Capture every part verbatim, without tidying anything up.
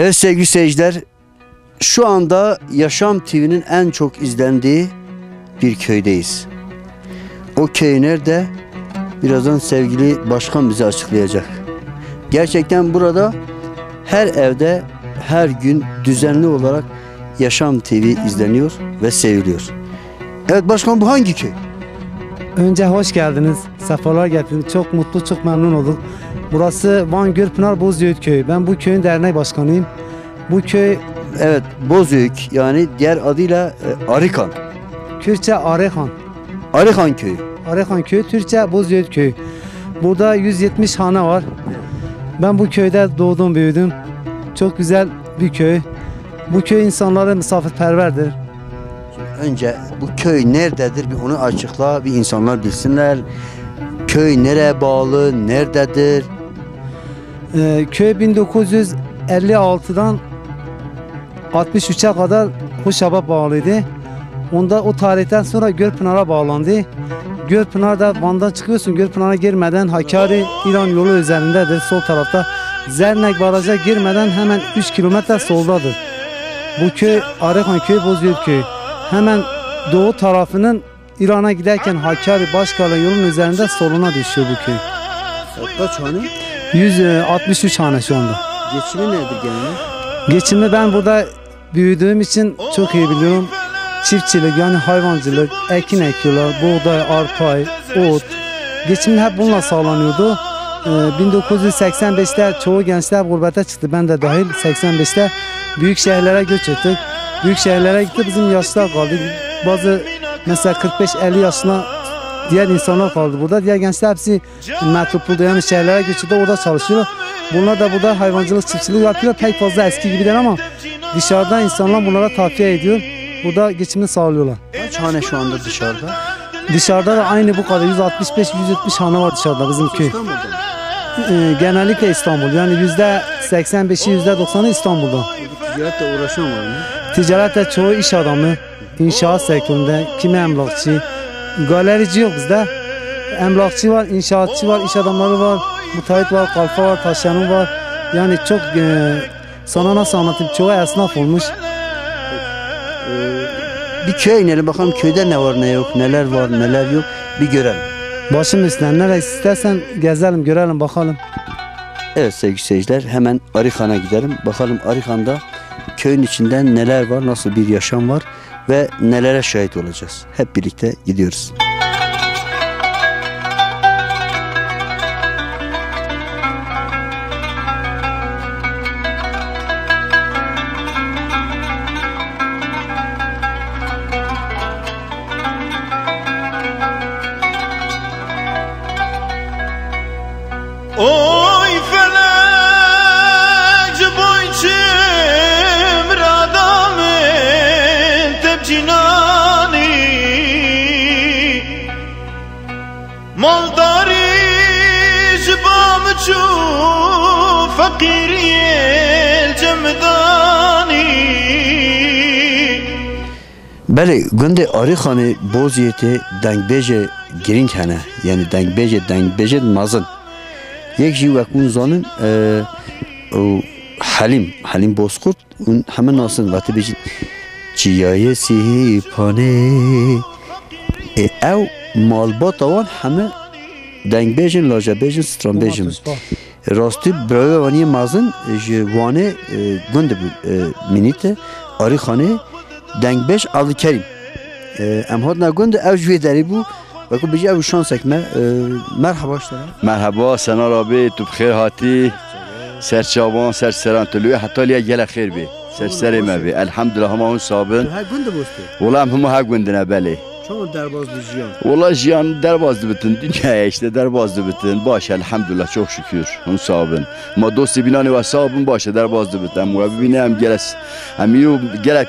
Evet sevgili seyirciler, şu anda Yaşam T V'nin en çok izlendiği bir köydeyiz. O köy nerede? Birazdan sevgili başkan bize açıklayacak. Gerçekten burada her evde, her gün düzenli olarak Yaşam T V izleniyor ve seviliyor. Evet başkan, bu hangi köy? Önce hoş geldiniz, sefalar getirdiniz. Çok mutlu, çok memnun olduk. Burası Van Gürpınar Bozüğüt Köyü. Ben bu köyün dernek başkanıyım. Bu köy Evet, Bozüyük, yani diğer adıyla, e, Arıkan. Kürtçe Arıkan. Arıkan köyü. Arıkan köyü, Türkçe Bozüyük köyü. Burada yüz yetmiş hane var. Ben bu köyde doğdum, büyüdüm. Çok güzel bir köy. Bu köy insanları misafirperverdir. Önce bu köy nerededir, bir onu açıkla, bir insanlar bilsinler. Köy nereye bağlı, nerededir? Ee, köy bin dokuz yüz elli altıdan altmış üçe kadar Hoşab'a bağlıydı. Onda o tarihten sonra Gölpınar'a bağlandı. Gölpınar da Van'dan çıkıyorsun, Gölpınar'a girmeden Hakkari İran yolu üzerindedir, sol tarafta. Zernek Baraj'a girmeden hemen üç kilometre soldadır. Bu köy Arıkan köyü, Bozüyük köyü. Hemen doğu tarafının İran'a giderken Hakkari Başkale yolun üzerinde soluna düşüyor bu köy. Kaç hane? yüz altmış üç hane şu anda. Geçimi nedir genelde? Geçimi, ben burada büyüdüğüm için çok iyi biliyorum. Çiftçilik, yani hayvancılık, ekin ekiyorlar, buğday, arpa, ot. Geçimini hep bununla sağlanıyordu. Ee, bin dokuz yüz seksen beşte çoğu gençler gurbete çıktı, ben de dahil. Seksen beşte büyük şehirlere göç ettik. Büyük şehirlere gitti, bizim yaşlılar kaldı. Bazı, mesela, kırk beş elli yaşına diğer insanlar kaldı burada. Diğer gençler hepsi metropolda, yani şehirlere göç etti, orada çalışıyor. Bunlar da burada hayvancılık, çiftçilik yapıyor. Pek fazla eski gibi değil ama dışarıda insanlar bunlara tafiye ediyor. Burada geçimini sağlıyorlar. Kaç hane şu anda dışarıda? Dışarıda da aynı bu kadar, yüz altmış beş, yüz yetmiş hane var dışarıda bizim köy. İstanbul'da mı? Ee, genellikle İstanbul. Yani yüzde seksen beşi, yüzde doksanı İstanbul'da. Ticaretle uğraşan var mı? Ticaretle çoğu iş adamı, inşaat sektöründe, kimi emlakçı. Galerici yok bizde. Emlakçı var, inşaatçı var, iş adamları var, müteahhit var, kalfa var, taşeron var. Yani çok, e, sana nasıl anlatayım? Çoğu esnaf olmuş. Ee, bir köye inelim bakalım köyde ne var ne yok, neler var neler yok, bir görelim. Başım üstüne, nereye istersen gezelim, görelim, bakalım. Evet sevgili seyirciler, hemen Arıkan'a gidelim. Bakalım Arıkan'da köyün içinden neler var, nasıl bir yaşam var ve nelere şahit olacağız. Hep birlikte gidiyoruz. Oy felek, ji bo çim ra da min te bi cînanî. Maldarî ji ba min çû, feqîriyê li cem min danî. Belê, gundê Arîxanê Boziyêtê dengbêjê girîng hene, yanî dengbêjê, dengbêjê mezin. Yek jî wek hûn zanin, e, û Helîm, Helîm Bozkurt, hûn heme nasin, ve tê bêjin, Çiyayê Sîpanê. E, ew malbata wan heme dengbêjin, lajebêjin, stranbêjin. Rastî birayê wan yê mezin ji Wanê, e, gund bû, e, Mînîte, Arîxanê, dengbêj Evdilkerîm. E, em hatine gund, ew ji wê derê bû, wekî bêjî ew şansek me. E, merheba ji te re. Merheba, Senar abi, tu bi xêr hatî. Ser çavan, ser seran tu li wê heta lê gelek xêr bê. Ser serê me bê. Elhamdulillah, hema hûn sabin. Tu her gund bûstî? Wela em hemû her gundine belê. Çawan derbas bi jiyan? Wela jiyan derbas dibitin, dinyaya işte derbas dibitin. Baş, elhamdulillah, çok şükür. Hûn sabin. Ma dostê bînanê we sabin, baş e, derbas dibitin. Em we bibîne, em gelek, em îro gelek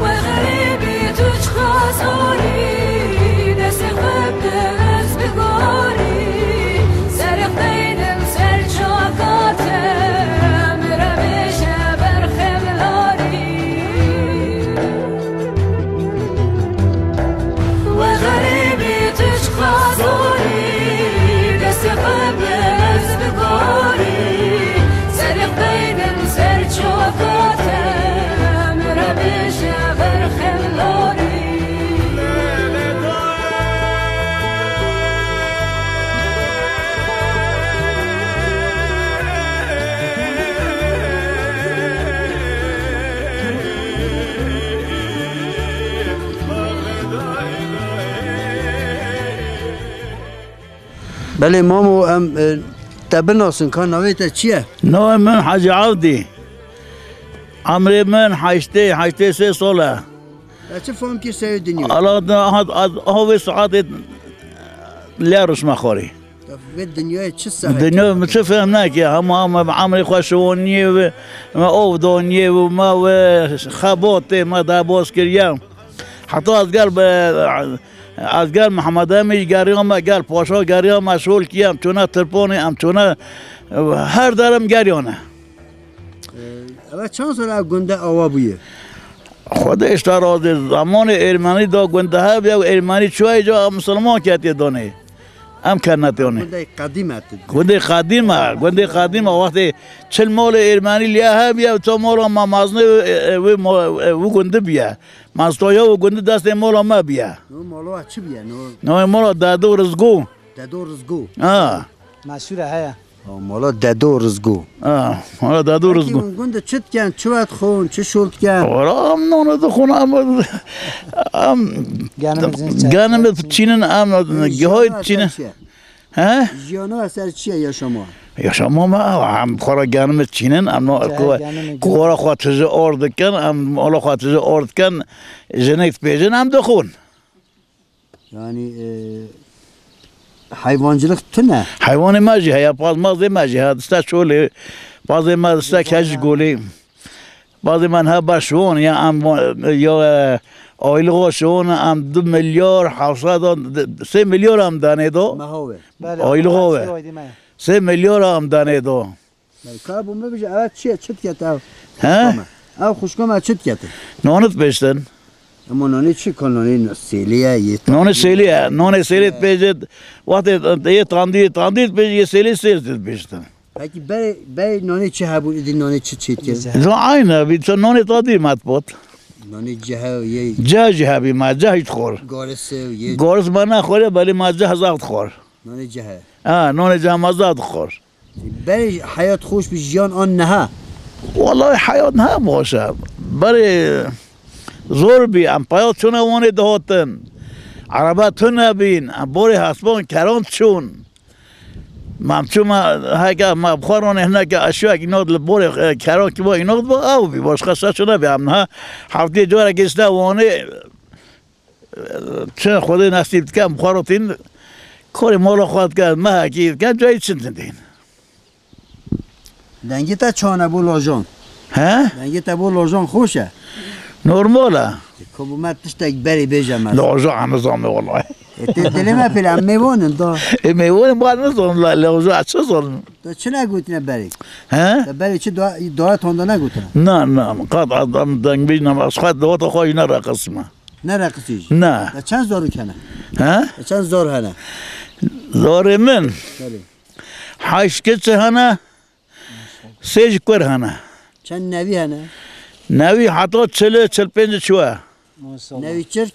We xerîbî tu çiqa zorî, destê xwe bi ez bigorî, serê xwe deynim ser çaka te, min re bêje berxem larî. We xerîbî tu çiqa zorî, destê xwe bi ez bigorî, serê xwe deynim ser çaka te, min re bêje berxem larî. Belê mamo, em, e, te binasin, ka navê te çi ye? Navê min Hacî Avdî. Emrê min heştê, heştê sê sal e. Te çi fam kir serê dinyayê? Ala da, aha, aha, aha vê saetê lê rişme xwarî. Te vê dinyayê çi sehek? Dinya min çi fem neke, hema, hema emrê xwe şiwaniyê ve, me ov daniyê ve, me ve xebatê me debas kiriye. Heta ez gel be, ez gel Mihemed Emîn geriya me, gel Paşa geriya me şol kiye, em çûne Tirponê, em çûne her der em geriyane. Ev çend sal e gunde awa bûye? Xwedê ji te razî, zemanê Ermenî de gunde hebiye û Ermenî çûye ca, em misilman ketiye danê. Em kennetê anê. Gundê qedîm e tu. Gundê qedîm e, gundê qedîm e. Wextê çil malê Ermenî liya hebiye, to mala me mezinê wê, e, e, wê ma-, e, wê gundî biye. Meztoya wê gundî destê mala me biye. No mala we çi biye? No. No mala Dedo Rizgo. Dedo Rizgo. Ha. Mesûre heye. Ha, mala dedo Rizgo. Ha, mala dedo Rizgo. Peki hûn gund de çi diken, çi wet xwin, çi şol diken? Wala em nane dixwin, em, em Genimê çînin, genimê çînin, em Ee, gihay jiyana çînin. Ser çi ye? He? Jiyana ser çi ye yaşama? Yaşama me, em xwe ra genimê çînin, em no, Cihê ku, genimê ku wara xwe tije or dikin, em mala xwe tije or dikin, jinik dipêjin, em dixwin. Yani, e, hayvancılık tune. Heywanê me jî heye, pazmazê me jî heye, diste çolê, pazê me diste kej golê. Pazê me niha baş won, ya em, ya, e, aylık şon, em du milyar hewsed, sê milyar em danê do. Meha we. Belê, Aylık her we. Şey oydu me. Sê milyar em danê do. Belê, ka bû me bije, ev çi ye, çi dikete ev? He? Xuşka me. Ev xuşka me çi dikete? Nonit beştin. Ama nonê çi ka nonê sêlê ye, yê Nonê tandî sêlê ye. Nonê sêlê ye. Dibêjit. Wextê yê tandî, tandî dibêjit, yê sêlê sêl dibêjit. Peki berê, berê nonê çi hebû, îdî nonê çi çêt kir? Zon aynı, bir son nonê tandî matbot. Nonê cehe yê Ceh jî hebî ma, ceh jî dixwar. Goris e, yê Goris ma nexware, belê ma ceh zaf dixwar. Nonê cehe. Ha, nonê ceh ma zaf dixwar. Berê heyat xweş bî, jiyan an niha? Wallahî heyat niha baş e. Berê zor bî, em paya çûna Wanê dihatin. Erebe tune bîn, em borê hespan keran çûn. Em çûma heke me bi xwe ronê hineke eşyek înot li borê, e, keran kî bo înot bo, ew bî, başqa şeş nebî. Em niha heftê carekê işte Wanê, Çi Xwedê nesîb dike, em xwe rotîn, korê mala xwe dike, mehekî dike, cayî çin din. Dengê te çane bo lojan? He? Dengê te bo lojan xweş e? Normal e. Ko bo me tiştek berê bêje me. Loja em nizanme wellahî. E, tê dilê me pêle em mêvan in da. E, mêvan in, ba nizan la, loja çi zan? Te çi negotine berê? He? Te berê çi dua, dua tonda negotine? Na, na, qat adam deng bî, na, ez xwe dua xwe yine reqisme. Ne reqisî jî? Ne. Ya çend zarok hene? He? Ya çend zar hene? Zarê min? Belê. Heşt keçi hene, sê jî kur hene. Çend nevî hene? Nevî heta çil, çil pênc çûye. Maşallah. Nevî çirk?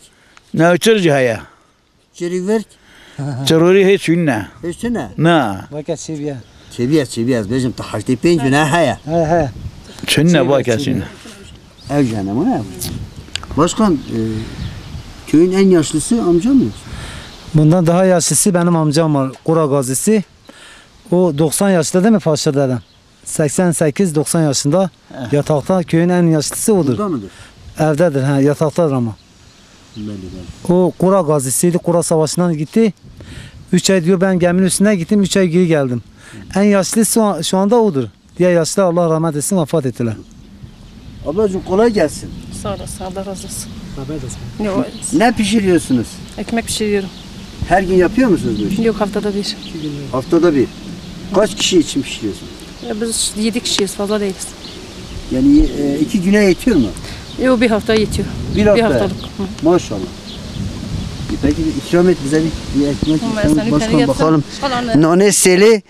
Nevî çirk jî heye. Çirî virk? Çirorî hiç hîn ne. Hiç ne? Na. Weke çêbiye. Çêbiye, çêbiye. Ez bêjim te heştê pênc ne heye. He, he. Çin ne, çêbiye, bak ya çin. Ev jene mi ne? Başkan, e, köyün en yaşlısı amca mı? Bundan daha yaşlısı benim amcam var. Kura gazisi. O doksan yaşında değil mi Paşa dedem? Seksen sekiz doksan yaşında. Yatakta, köyün en yaşlısı odur. Burada mıdır? Evdedir, ha, yataktadır ama. Belli, belli. O Kura gazisiydi, Kura Savaşı'ndan gitti. Üç ay diyor, ben geminin üstüne gittim, üç ay geri geldim. En yaşlı şu an-, şu anda odur. Diğer yaşlı, Allah rahmet etsin, vefat ettiler. Ablacığım, kolay gelsin. Sağ olasın, Allah razı olsun. Yok, Ne pişiriyorsunuz? Ekmek pişiriyorum. Her gün yapıyor musunuz bu işi? Yok, haftada bir. Haftada bir. Kaç kişi için pişiriyorsunuz? Ya biz yedi kişiyiz, fazla değiliz. Yani, e, iki güne yetiyor mu? Yok, bir hafta yetiyor. Bir Bir hafta. haftalık. Hı. Maşallah. E, peki bir ikram et bize bir, bir ekmek, Ama ikram et. sen Başkan, yeter bakalım. Al anne. Nane seli.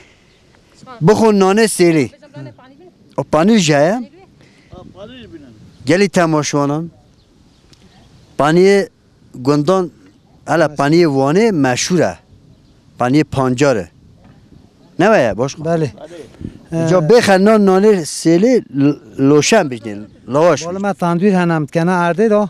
Bixwe nane sêlê. O panîr jî heye. Gelî temaşewanan. Paniyê gundan, hele paniyê Wanê meşhûr e. Paniyê pancar e. Ne weye, baş? Belê. Ca bêxe nan nanê sêlê l-, loşen bijnê, lawaş. Wala me tandûr hene, em dikene erdê de.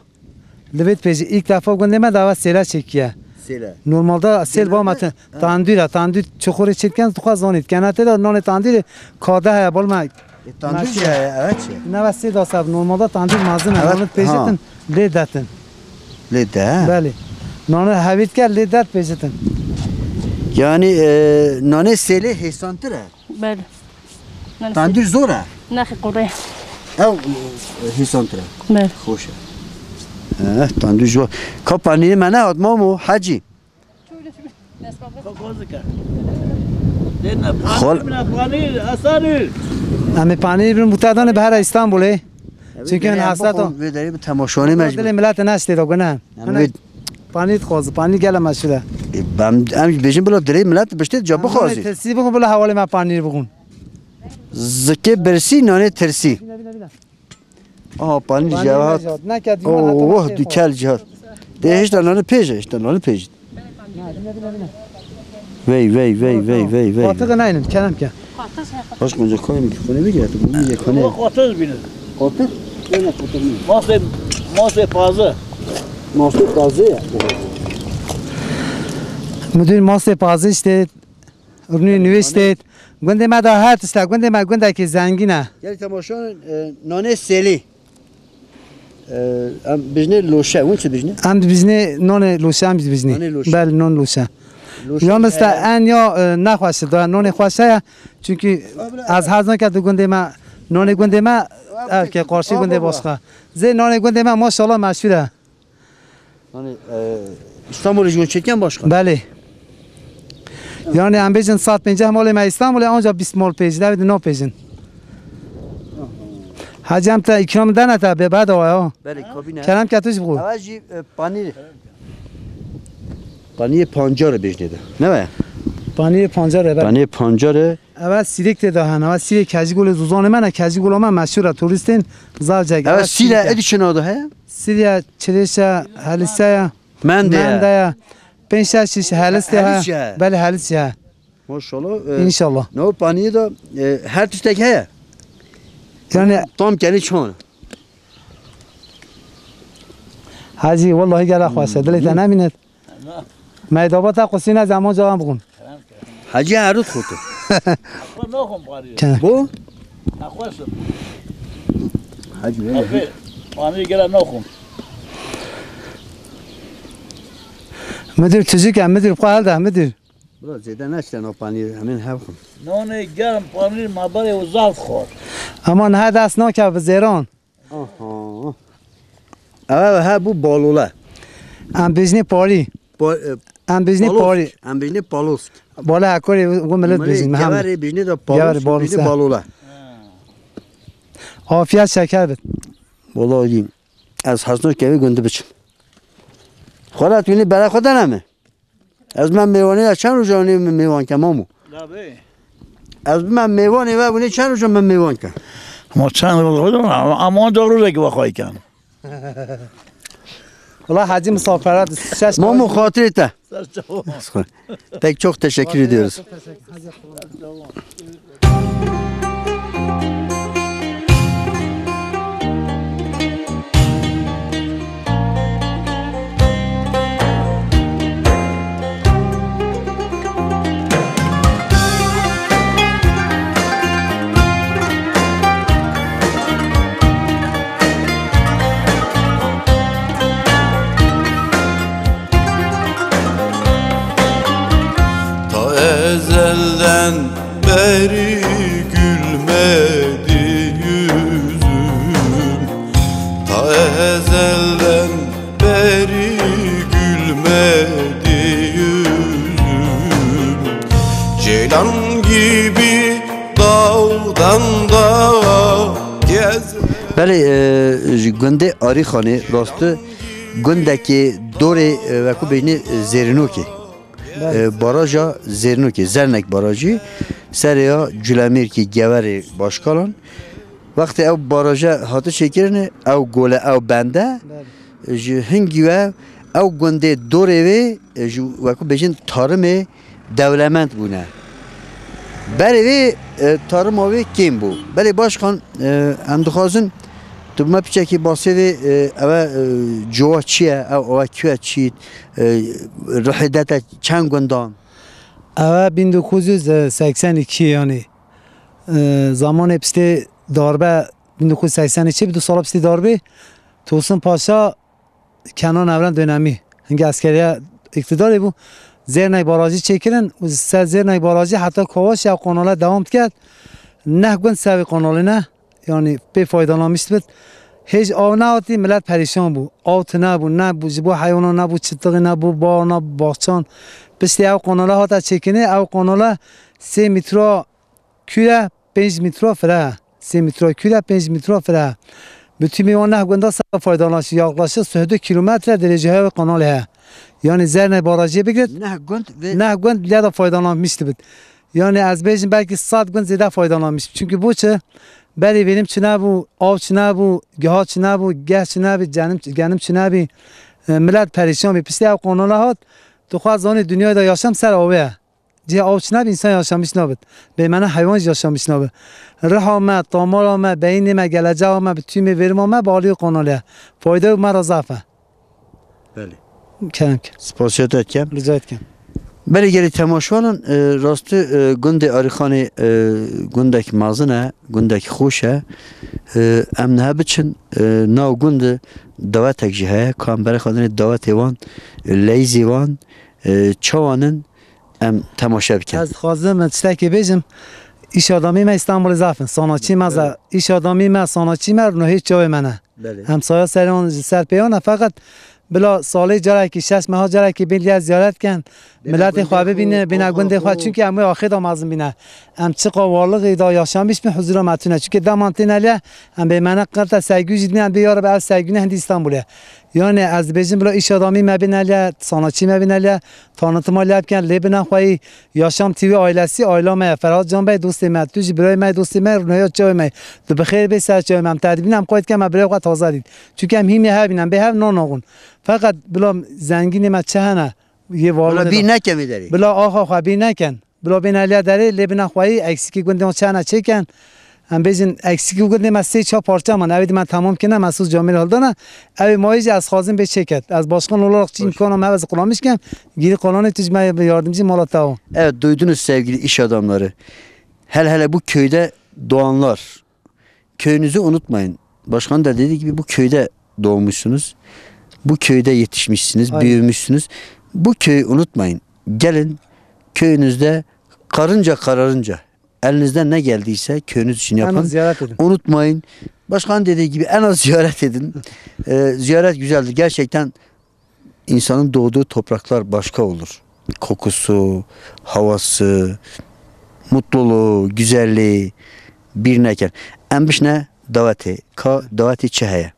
Li vê pêjî ilk defa gundê me dawa sêle çêkiye. Sêle. Normalde sêl ba me te-, tandûr e, tandûr çuxurê çêdiken, tu xwe zanî dikene tê de nanê tandûrê kade heye, bal me. E, tandûr jî heye, evet çi? Ne ve sê da seb, normalde tandûr mezin e, Evet, nanê ha. pêjitin, lê detin. Lê de, he? Belê. Nanê hevî dike, lê det pêjitin. Yani, e, nanê sêlê hêsantir e. Belê. Tandûr zor e? Nexê qurê. Ew, e, hîsantir e. Belê. Xweş e. Eh, tandûr ji wa-, ka panîrê me nehat mamo, Hecî? Xol- Panîr, panîr, asanî. Em ê panîr birin, bu te danê bi here Îstanbulê. Çünkü Vê hesret o. Vê derê bi temaşanê me jî. Dilê milletê neştê de gune. Em vê Panîr dixwaze, panîr gele meşhur e. E, em, em jî bêjin bila dilê millet biştê ca bixwazî. Tirsî bixwe, bila hevalê me panîr bixwin. Zikê birsî, nanê tirsî. Bine, bine, bine. Aha, panîr jî hat. Panîr jî hat. Ne ke dîwan heta Oh, ne du kel jî hat. De hişta nanê pêj, hişta nanê pêj. Bine, bine, bine, bine. Vey, vey, vey, vey, vey, vey. Fatıkı neynin, kerem ke. Başkan, önce koyun bir koyun bir gel. Bu bir koyun. Ama kotoz binin. Kotoz? Öyle kotoz mu? Masê, masê pazı. Masê pazı ya. Müdür, masê pazı işte. Ürünü üniversite. Gundê me de her tişta. Gundê me gundekî zengîn e. Gel temaşa, e, nane seli. Em bijnê loşe, hûn çi bijnê? Em dibijnê nonê loşe, em dibijnê. Nonê loşe. Bel, non loşe. Loşe. Ya mista en ya, e, nexweş e, da nonê xweş e ya. Çünkü ez hez nake di gundê me, nonê gundê me, ev ke qarşî gundê başka. Zê nonê gundê me maşallah meşhur e. Yani, e, İstanbul'u jî çeken başkan? Belê. Yani em bêjin sed pênceh malê me Îstanbulê, ancak bîst mal pêjin, ev di nav pêjin. Hacı em te ikram dene te be bedava ya. Belê, kabine. Kerem ke tu jî bixwe. Eva jî, e, panîr. Panîrê pancarê bêjnê de. Ne be? Panîrê pancarê be. Panîrê pancarê. Eva sîrek tê de hene. Eva sîrek kecî golê zozanê me ne, kecî gola me meşhur e, turistên zaf cek. Eva sîre sîrek e. Êdî çi nav de heye? Sîrya çirêşe, helîseya. Mende ye. Mende ye. Pênc şeş şiş helîs de he. Helîs ye. Belê helîs ye. Maşallah. E, İnşallah. No paniyê de, e, her tiştek heye. Yani tam kenî çan. Hacı, vallahi gela xweş e. Dilê te nemînet. Meydaba te qusîne zaman cawan bixwin. Hacı Erut xutu. Naxwin parî. Çend? Bu? Naxwin. Hacı, öyle. Abi, panî gela naxwin. Müdür tüzük ya, müdür xwe helde, müdür. Bura zêde neşte no panî, hemen hev xwin. Nonê germ panîr me berê û zaf xwar. Ama niha dest nake bi zêran. Aha. Ev he bu balole. Em bijnê parî. Pa-, e, Em bijnê palosk. Parî. Em bijnê palosk. Bala hekorê û millet bijin. Keverê bijnê de palosk, bijnê balole. Afiyet şeker bit. Vallahi diyeyim. Ez hesno kevê gundi biçim. Xwara tu yine bere xwe dene mi? Ez me mêvanê ya çend roja ne me mêvan ke mamu? Tabii. Ez bime mêvanê ve, wî çend roja me mêvan ke. Ama çend roj, ama, ama ancak rojekî ve xwayken. Valla hacı misafirat şeş. Mamu, xatirê te. Pek çok teşekkür ediyoruz. Ta ezelden beri gülmedi yüzüm. Ta ezelden beri gülmedi yüzüm. Ceylan gibi dağdan dağa gez. Belê, e, ji gundê Arîxanê, rastî gundekê dorê, e, wekû bêjinê, e, Zêrînokê. Belê. E, baraja Zêrnokê, Zernek Barajı, serê ya Culemêrkî Geverê Başkalan. Wextê ew baraje hate çêkirinê, ew gole, ew bende, belê, ji hingî we ew gundê dorê wê, e, ji wekû bêjin tarimê dewlemend bûne. Berê vê, e, tarima wê kêm bû. Belê başkan, e, em dixwazin tu bi me piçekî basê vê, e, ewe, e, cowa çi ye, ew, ewe kuye çît, e, rihê de te çend gundan? Ewe bin dokuz yüz seksen iki yani, e, zamanê piştê darbe, bin dokuz yüz seksen iki, bi du sala piştê darbê, Tosun Paşa Kenan Evren dönemî, hingî eskeriya îqtidarê bû, Zêrney Barajî çêkirin û ser Zêrney Barajî heta Kavaşê ew kanala dewam diket. Neh gund ser vê kanalê ne, yanî pê faydalanmîş dibit. Hêj av nehatî, milet perîşan bû. Av tune bû, nebû, ji bo heywanan nebû, çitixî nebû, bar nebû, baxçan. Piştî ew kanala hate çêkirinê, ew kanala sê mîtra kûr e, pênc mîtra fire. Sê mîtra kûr e, pênc mîtra fire. Bi tümî wan neh gunda ser faydalanîş, yaklaşık sih û du kilometre dirêjî heye wê kanalê heye. Yani Zerney Barajê bigrit. Neh gund ve neh gund lê de faydalanmîş dibit. Yani ez bêjim belkî sed gund zêde faydalanmîş. Çünkü bo çi? Berî vênim çi nebû, av çi nebû, giha çi nebû, geh çi nebî, cenim, genim çi nebî. E, milet perîşan bî. Piştî ew kanala hat, tu xwe zanî dinyayê de yaşam ser avê ye. Cihê aw çi nebe, însan yaşamîş nabit. Bê me ne heywan jî yaşamîş nabe. Riha me, tamara me, beyînê me, gelecexa me, bi tûmê vêrima me bi aliyê qanalê ye. Fayda me re zaf e. Belê. Kerem ke. Spasiya te dikem. Rica dikim. Belê gelî temaşevanan, e, rastî, e, gundê Arîxanê, e, gundek mezin e, gundek xweş e. E, em niha biçin, e, nav gund dawetek jî heye. Ka em berê xwe dinê dawetê wan, e, leyzê wan, e, çawan in, em temaşe bikin. Ez dixwazim tiştekê bêjim. Îş adamî me Îstanbulê zaf in. Sanaçî me ze-, Belê. Îş adamî me, sanaçî me, rûnahî çavê me ne. Belê. Em saya serê wan ji ser pêyan e, feqet bila salê carekî, şeş meha carekî bên lê ziyaret ken. Bêne Miletê xwe gundê bibîne, xwe, bîne oha gundê xwe, xwe. Çunkî em wê axê de mezin bîne. Em çiqa warlixê de yaşamîş bin huzura me tune. Çunkî dema em têne lê, em bê me ne qirte sergû jî dîne, em bê ya Reb ev sergûne hindî Îstanbulê. Yani ez dibêjim bila îş adamî me bîne lê, sanaçî me bîne lê, tanıtıma lê bikin, lê bine xweyî. Yaşam T V ailesi, aila me ye. Ferhat Can Bey dostê me, tu jî birayê me, dostê me, rûnaya çavê me. Tu bi xêr bê ser çavê me. Em te dibîne, em qayt kem, me birayê xwe taze dît. Çunkî em hîmê hev bîne, em bê hev nan naxwin. Feqet bila zengînê me çi hene, yê Bila varlığê bîr de. Nekem ê derê. Bila axa xwe bîr neken. Bila bên heliya derê, lê bine xweyî, eksikî gundê wan çi hene çêken. Em bêjin, eksikî gundê me sê çar parça man. Ew ê dî me temam kirine, me soz camêrê hildana. Ew ê mayî jî ez xwazim bê çêket. Ez başkan olarak çi Baş. imkana me hebe ez qulamiş kem. Gîrî qalanê tu ji me yardimcî mala te o. Evet, duydunuz sevgili iş adamları. Hele hele bu köyde doğanlar, köyünüzü unutmayın. Başkan da dediği gibi bu köyde doğmuşsunuz. Bu köyde yetişmişsiniz, Aynen. büyümüşsünüz. Bu köyü unutmayın. Gelin köyünüzde karınca kararınca elinizden ne geldiyse köyünüz için Hemen yapın. ziyaret edin. Unutmayın. Başkan dediği gibi en az ziyaret edin. Ee, ziyaret güzeldir. Gerçekten insanın doğduğu topraklar başka olur. Kokusu, havası, mutluluğu, güzelliği bir neken. Em bişne dawetê. Ka dawetê çi heye?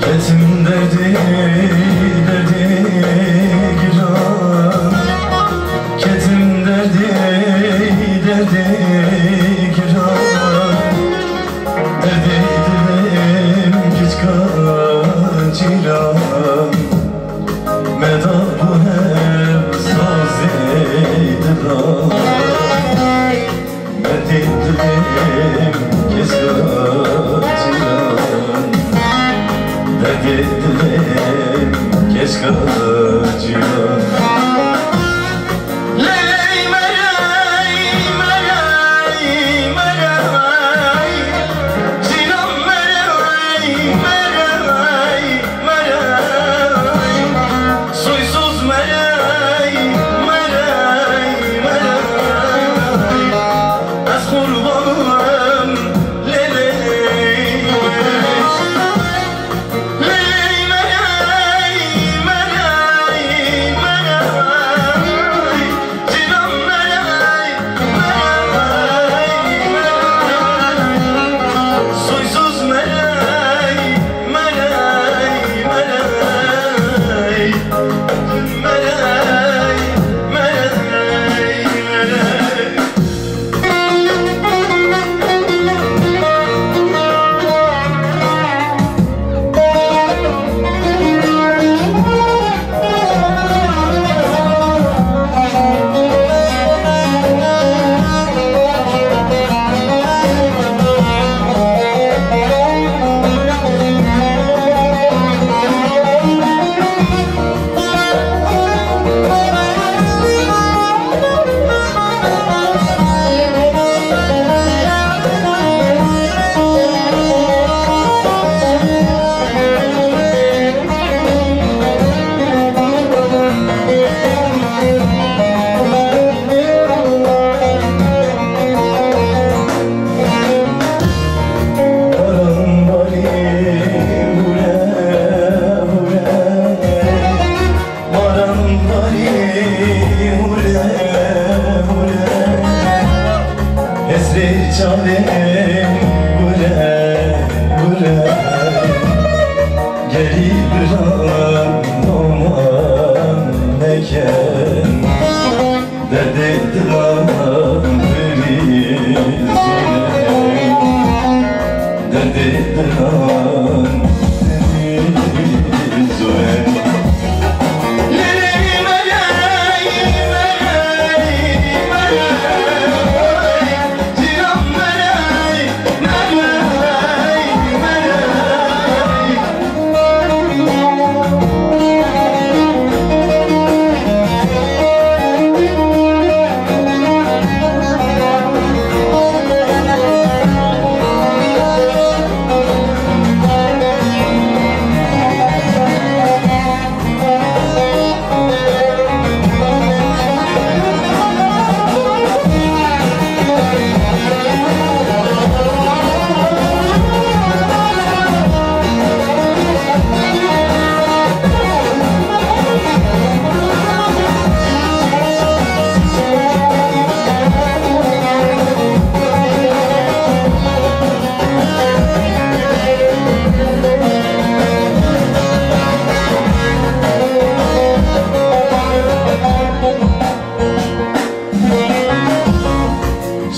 Ketim derdî, derdî giran. Ketim derdî, derdî giran. Derdî dilim keçka cîran. Meda bu hep sazê dilan. Derdê dilim keska cîran. Derdê dilim keska cîran. Ley merey, merey, merey. Cîran merey, merey. Merey, soysuz merey, merey, merey. Ez qurbanım lê lê. Lê merey, merey. Gure, gure, gerî biran doman neke, derdê dilan birî zû ye, derdê dilan birî zû ye.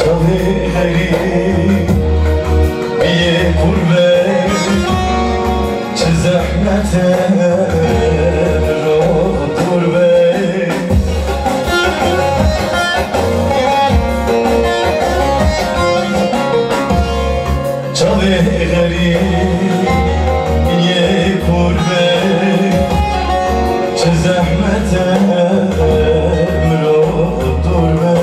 Çavê xerîbiyê qurbe, çi zehmet e mirov qurbe. Çavê xerîbiyê qurbe, çi zehmet e mirov qurbe.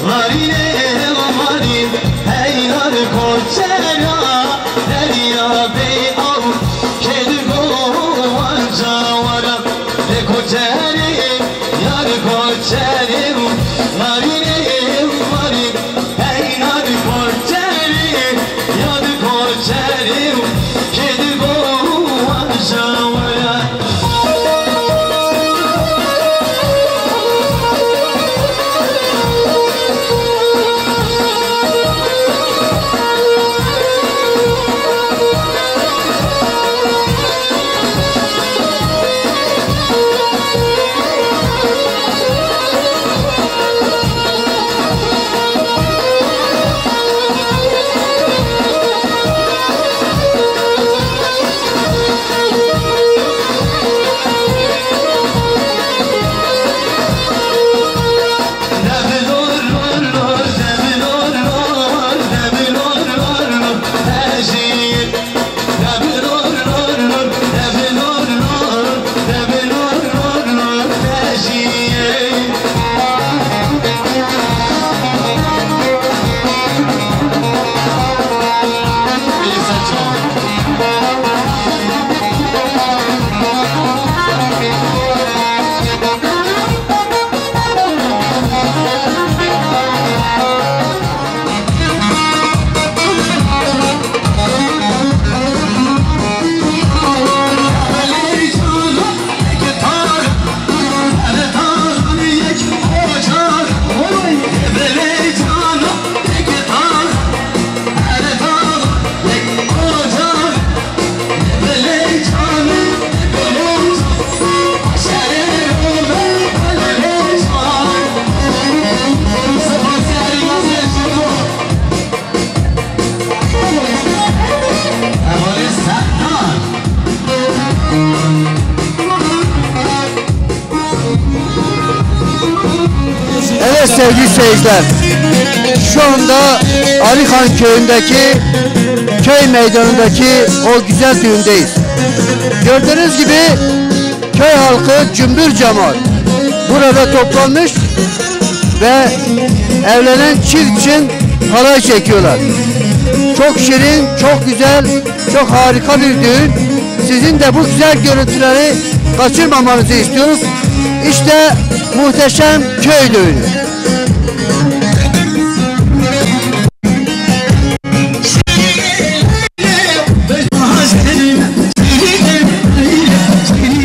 Varînê varîn, hey yar koçera, derya bê av, kêdiko wan cawara. Lê koçerê, yar koçerê, varînê varîn, hey yar koçerê, yar koçerê, kêdiko wan cawara. Evet sevgili seyirciler, şu anda Arıkan köyündeki köy meydanındaki o güzel düğündeyiz. Gördüğünüz gibi köy halkı cümbür cemaat burada toplanmış ve evlenen çift için halay çekiyorlar. Çok şirin, çok güzel, çok harika bir düğün. Sizin de bu güzel görüntüleri kaçırmamanızı istiyoruz. İşte muhteşem köy düğünü.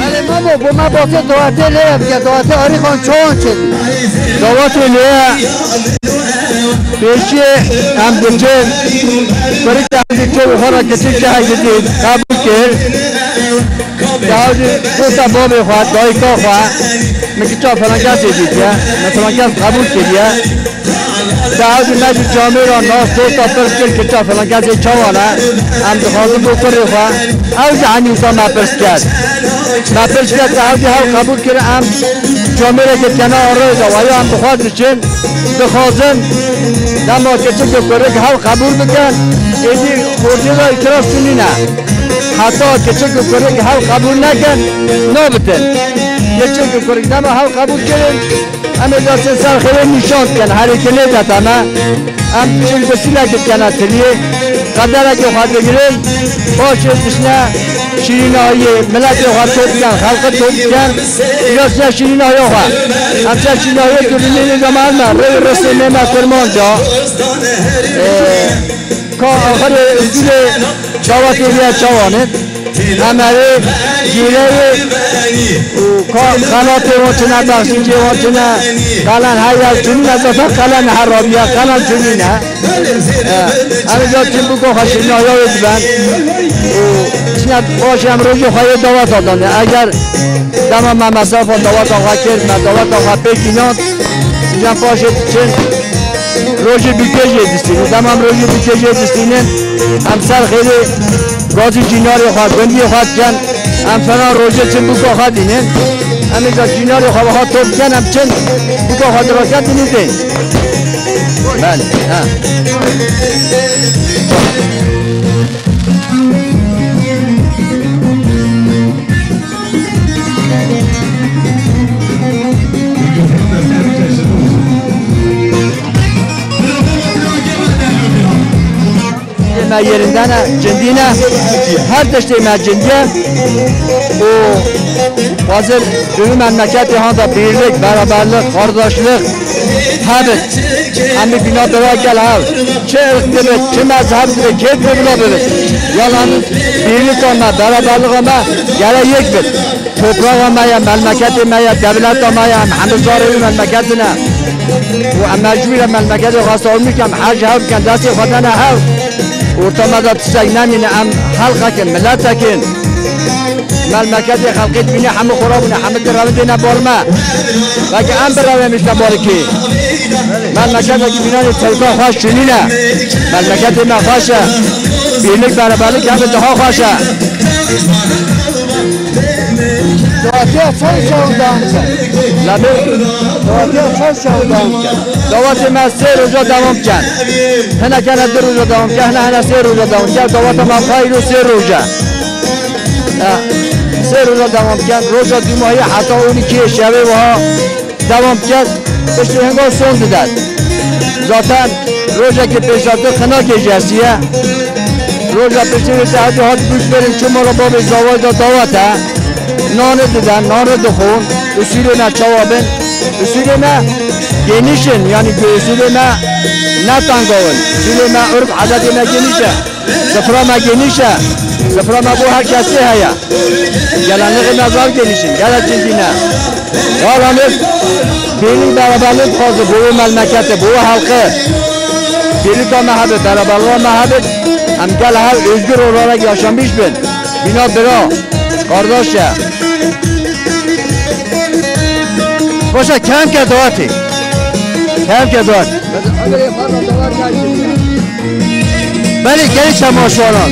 Erê mamo, bo me basê dawetê lê ye bike, dawetê Arîxan çawan çêdî? Dawetê lê ye. Pêşî em diçin, kurik em diçin, xwe re kiçik cihekî qebûl kir. Dawetê dosta babê xwe, dayika xwe, min kiça filan kesê dîtiye, min filan kes qebûl kiriye. Dawetê me jî camêra nas dosta pirs kir, kiça filan kesê çawan e, em dixwazin bo kurê xwe. Ew jî henî wisa me pirs kir. Me pirs kir, dawetê hewl qebûl kir, em camêrekê kena arayê de, waya em bi xwe diçin. Dixwazin dema kiçik û kurik hewl qebûl bikin, êdî ortê de îtiraz çi nîne. Heta kiçik û kurik hewl qebûl nekin, nabitin. Kiçik û kurik dema hewl qebûl kirin, em ê destên ser xêrê nîşan dikin, herêkê lê de teme. Em diçin gusîlekê dikene tiliyê, qederekê xwe digirin, paşê dişine şîrînahiyê, miletê xwe top dikin, xelqê top dikin, îro çine şîrînahiya xwe. Em çe şîrînahiyê dibînin, êca me heme rê û risê mê me Kurmanca. Ee, ka axirê usulê dawetê vîya çawan e? Em erê gîreyê û ka xelatê wan çine, bexşîşê wan çine, qelen her yer çinîne, zaten qelen her rabiye, qelen çinîne. Em ê ca çin bûka xwe şirînahiya wê diben û çine paşê em rojê xwe yê daweta danê. Eger dema me mesafa daweta xwe kir, me daweta xwe pêk înan, îcan paşê diçin rojê bîkê jê distînin. Dema em rojê bîkê jê distînin, em ser xêrê gazî cînarê xwe, gundiyê xwe dikin. Em fena rojê çi bûka xwe dînin. Em ê ca cînarê xwe wiha top dikin, em çin bûka xwe dirake dînin tên. Belê, ha. Yerinde ne, cindî ne, her tiştê me cindî ye. Û xwazin di wî memleketê handa birlik, beraberlik, kardeşlik hebit. Em bi bîna bira gel hev. Çi irq dibit, çi mezheb dibit, kê dibit bila bibit. Yalan birlika me, beraberlika me gere yek bit. Toprağa me ye, memleketê me ye, dewleta me ye, em hemî zarê wî memleketê ne. Û em mecbûr e memleketê xwe sawirmî kem, her ji hev bikin, destê xwe dene hev. Orta me de tiştek nemîne, em xelqek in, miletek in. Memleketê xelkê dibîne hemû xwe rabûne, hemû di revindê ne bal me. Belkî em bi revê me işte balikê. Memleketekî bînanê tevka xweş çinîne. Memleketê me xweş e. Birlik, beraberlik hebe daha xweş e. Dawetiya çend şev dewam dikin? Labê? Dawetiya çend şev dewam dikin? Dawetê me sê roja dewam dikin. Hinekene du roja dewam dikin, hine hine sê roja dewam dikin. Daweta me xwe îro sê roja. E, sê roja dewam dikin. Roja dûmahiyê heta on iki şevê wiha dewam dikin. Piştî hinga son didet. Zaten rojekê pêşertin xinakê jî hesiye. Roja piştî wê te heta hat bûk berin çû mala babê zavayê de dawet e. Nanê diden, nanê dixwin. Usûlê me çawa bin? Usûlê me geniş in, yanî usûlê me ne tanga in. Usûlê me, urf, adetê me geniş e. Sifra me geniş e. Sifra me bo her kesê heye. Gelenlixê me zaf geniş in. Gelek cindî ne. Yalan e. Birlik, beraberlik dixwaze bo wê memleketê, bo wê xelkê. Birlika me hebe, beraberliğa me hebe. Em gel hev özgür olarak yaşamış bin. Bîna bira, kardeş e. Baş e, kêm ke dawetê. Kêm ke dawet. Belê gelî çemaşwaran.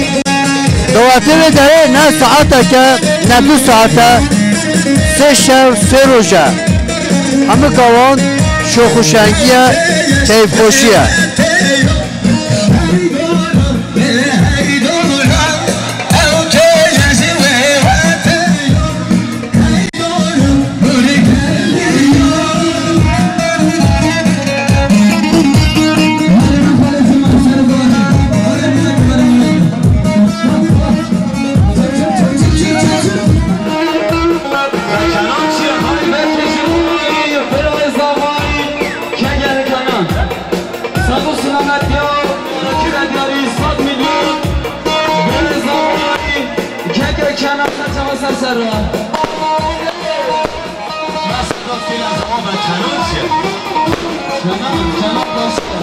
Dawetê vê derê ne saeteke, ne du saete, sê şev, sê roj e. Hemû gawan şoxûşengî ye, keyfxweşî ye. Selamet ya, rakî ve diyarî sed milyon. Berê zamanî, keke kenan, serçava ser ser ra. Nasıl dostuyla zaman ve kenan çi? Kenan, kenan dostum.